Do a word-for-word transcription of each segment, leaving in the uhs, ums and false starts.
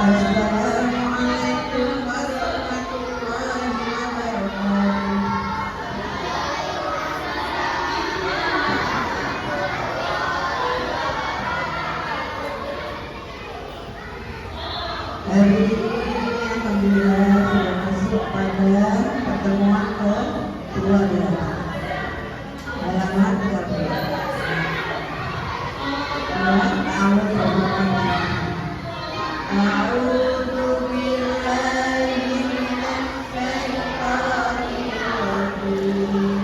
Assalamualaikum warahmatullahi wabarakatuh. Hari ini alhamdulillah sudah masuk pada pertemuan kedua ya. Halaman tiga belas. Ya, أعوذ بالله من الشيطان الرجيم.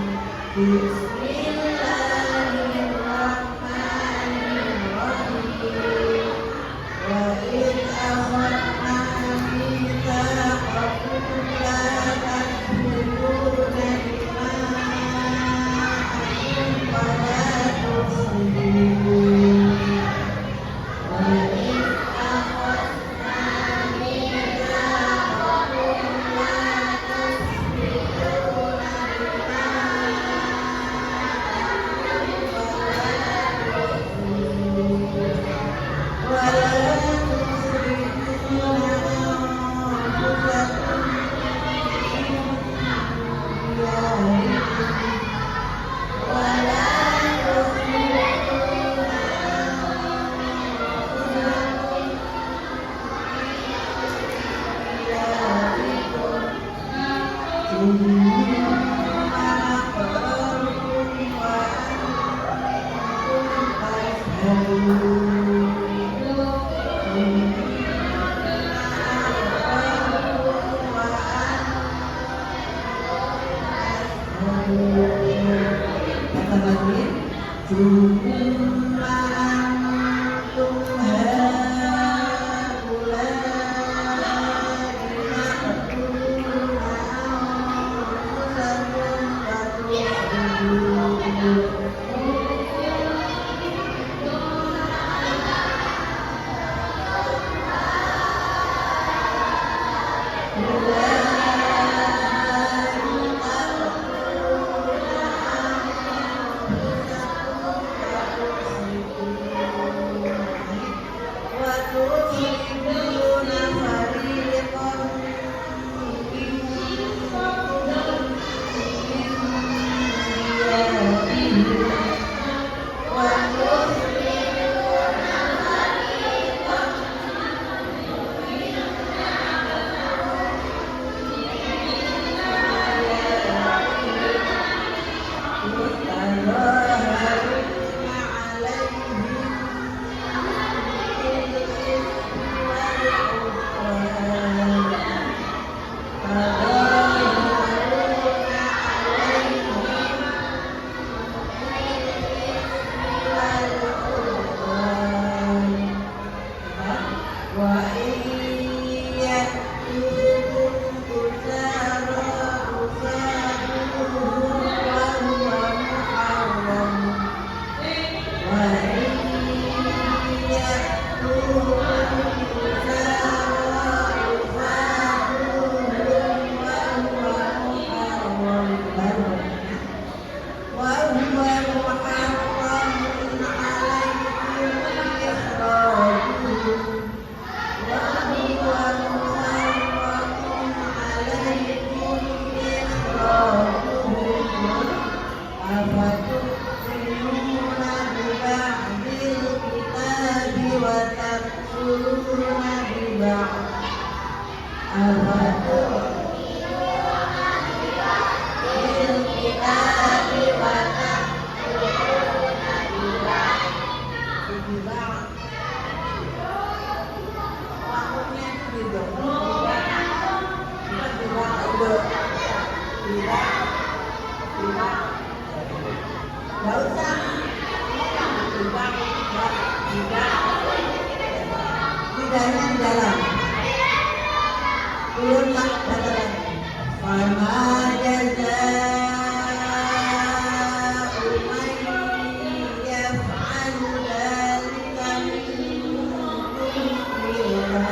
بسم الله الرحمن الرحيم. وإذ أخذنا ميثاقكم لا تسفكون دماءكم ولا تخرجون. وإذ أخذنا ميثاقكم لا تسفكون دماءكم ولا تخرجون ولا تخرجون أنفسكم من دياركم ولا تخرجون أنفسكم من دياركم ثم أقررتم وأنتم تشهدون. ثم أقررتم وأنتم تشهدون. Kata lagi, ثم أنتم هؤلاء تقتلون أنفسكم فتخرجون وتخرجون فريقا منكم من ديارهم وتخرجون فريقا وإن يأتوكم أسارى تفادوهم وهو محرم، وإن يأتوكم أسارى تفادوهم وهو محرم لهم وهو محرم عليكم إخراجهم، وهو محرم عليكم إخراجهم، أفتؤمنون ببعض الكتاب وتكفرون ببعض، أفتؤمنون ببعض الكتاب وتكفرون ببعض. Pokoknya itu gitu. Tidak, tidak, tidak, tidak. Nggak usah. Tidak, tidak. Tidaknya di dalam. Turunlah, katakan, فما جزاء من يفعل ذلك منكم إلا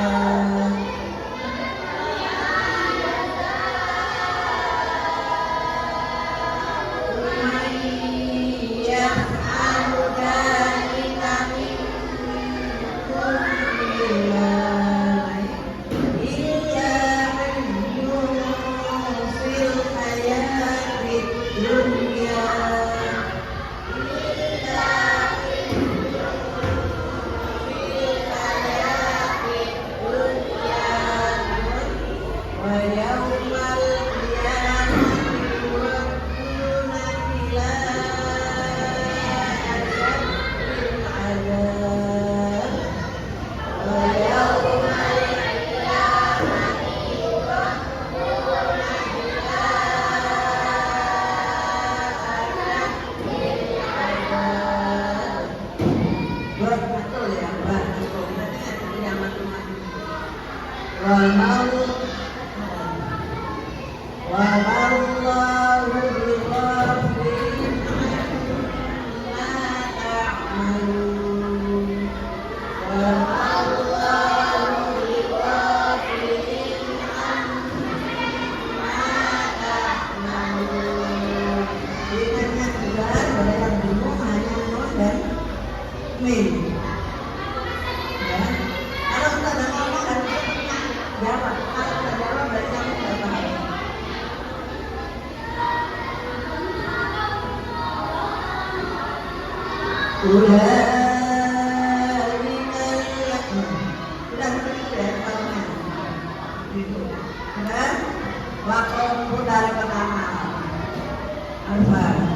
من يفعل ذلك منكم إلا Dua, satu ya, dua, satu. Kita ingat, kita amat-amat. Wa mau Wa mallahu bighafilin amma ta'malun. Wa mallahu bighafilin amma ta'malun. Ingat-ingat juga, mereka bingung hanya Nun dan Mim. Ya. Kalau Ustazah ngomong, harus jawab. Kalau nggak jawab, berarti kamu nggak paham. Ulaika alladzina, udah begitu ya, kalau gitu. Benar? Wa qaum dari pertama. Al-Fatihah.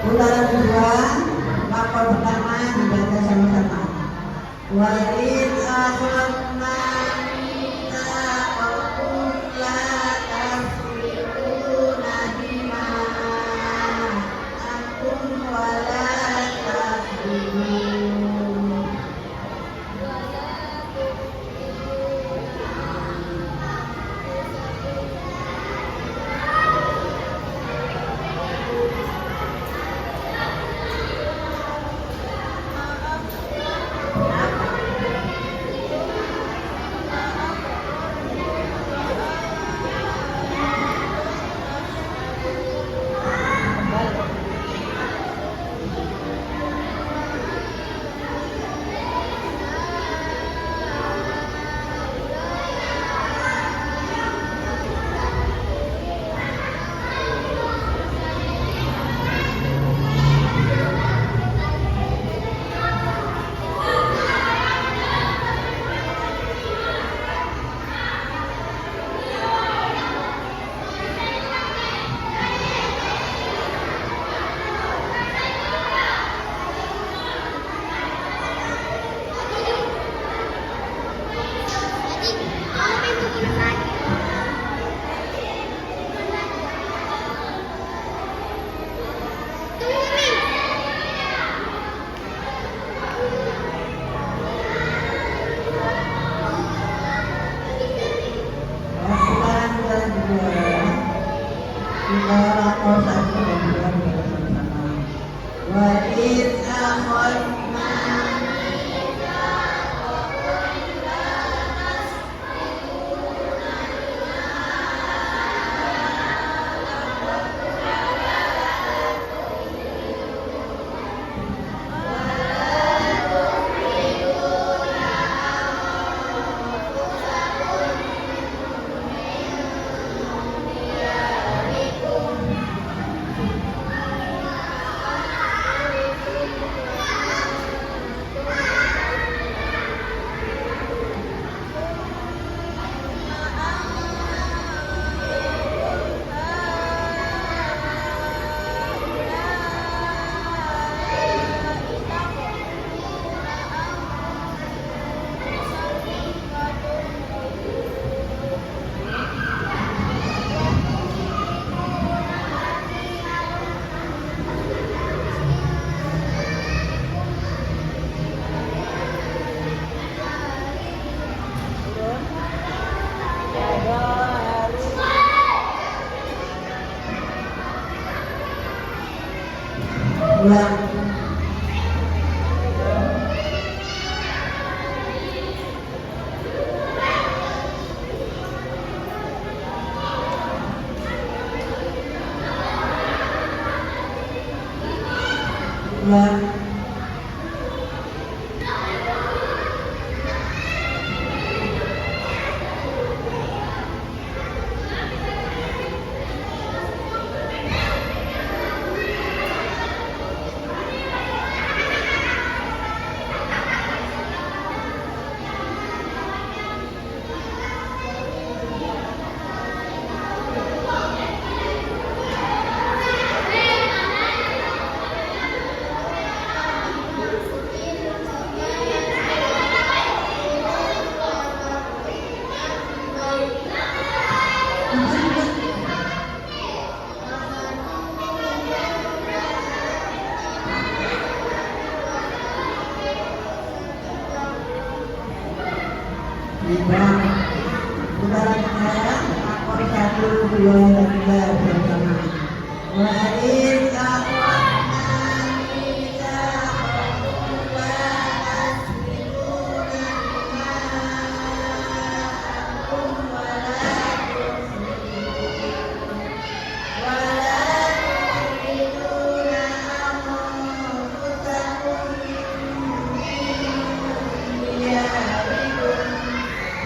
Putaran kedua, lakon pertama dibaca sama-sama. Wa id akhadna mitsaqakum la tasfikuna dima'akum wa la tasfikuna. Ibrahim. Saudara saya, aku satu, dua, dan tiga bersama. Wa idza akhadna mitsaqakum la tasfikuna dima'akum wa la tusfikuna, wa la tukhrijuna anfusakum min diyarikum,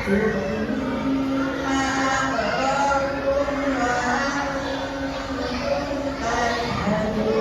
tsumma aqrartum wa antum tashhadun.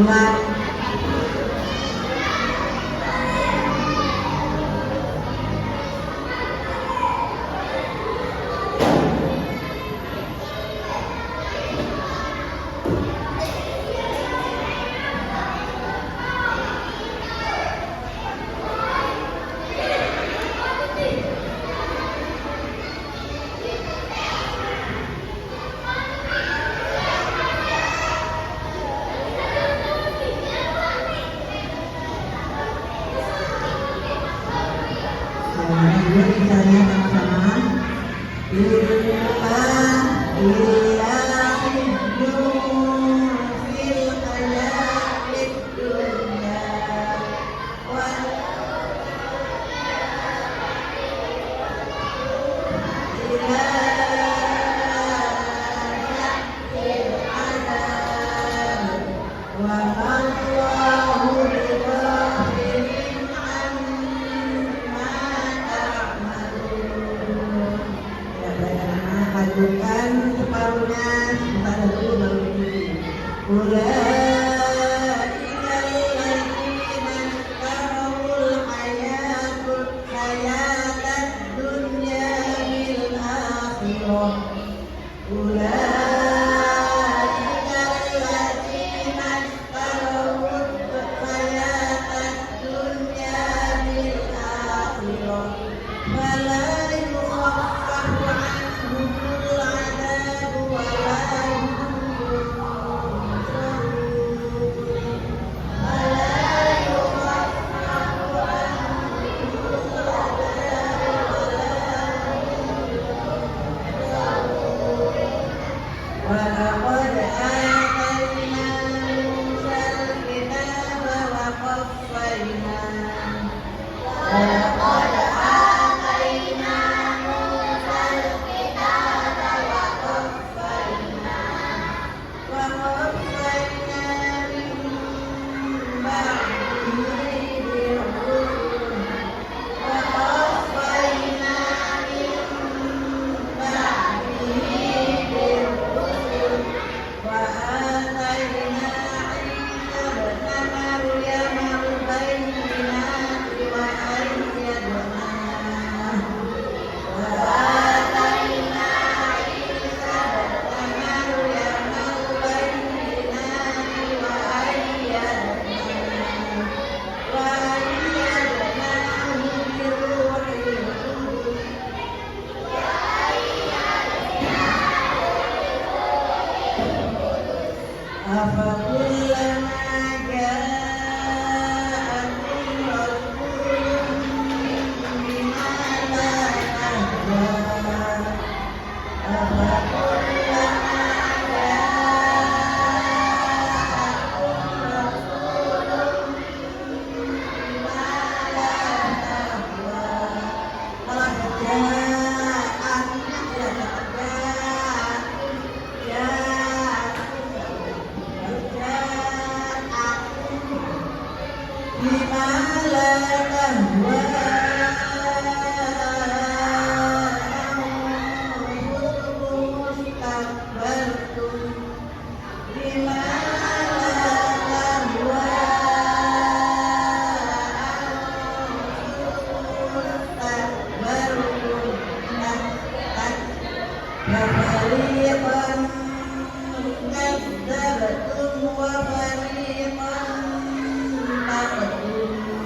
Ulang. Yuk, kita lihat sama-sama. Illa, illa khizyun fil hayatid dunya. Wa ila sya'til adab. Wa mallahu bighafilin amma ta'malun. Ya, baik, anak-anak, lanjutkan separuhnya, sebentar dulu baru diikuti. Ulaika alladzina ishtaraul hayatud, hayatad dunya bil akhirah. أولئك الذين اشتروا الحياة الدنيا بالآخرة فلا يخفف عنهم العذاب ولا هم ينصرون. ولقد آتينا موسى الكتاب وقفينا، ولقد آتينا موسى الكتاب وقفينا وقفينا من بعده بالرسل، وقفينا من بعده بالرسل، وآتينا عيسى ابن مريم البينات وأيدناه وآتينا عيسى ابن مريم البينات وأيدناه، وأيدناه بروح القدس. أفكلما جاءكم رسول بما لا تهوى، أفكلما جاءكم رسول بما لا تهوى، قد جاءكم، قد جاءكم جاءكم، قد جاءكم بما لا تهوى أنفسكم استكبرتم، بما لا تهوى أنفسكم استكبرتم، ففريقا كذبتم وفريقا تقتلون.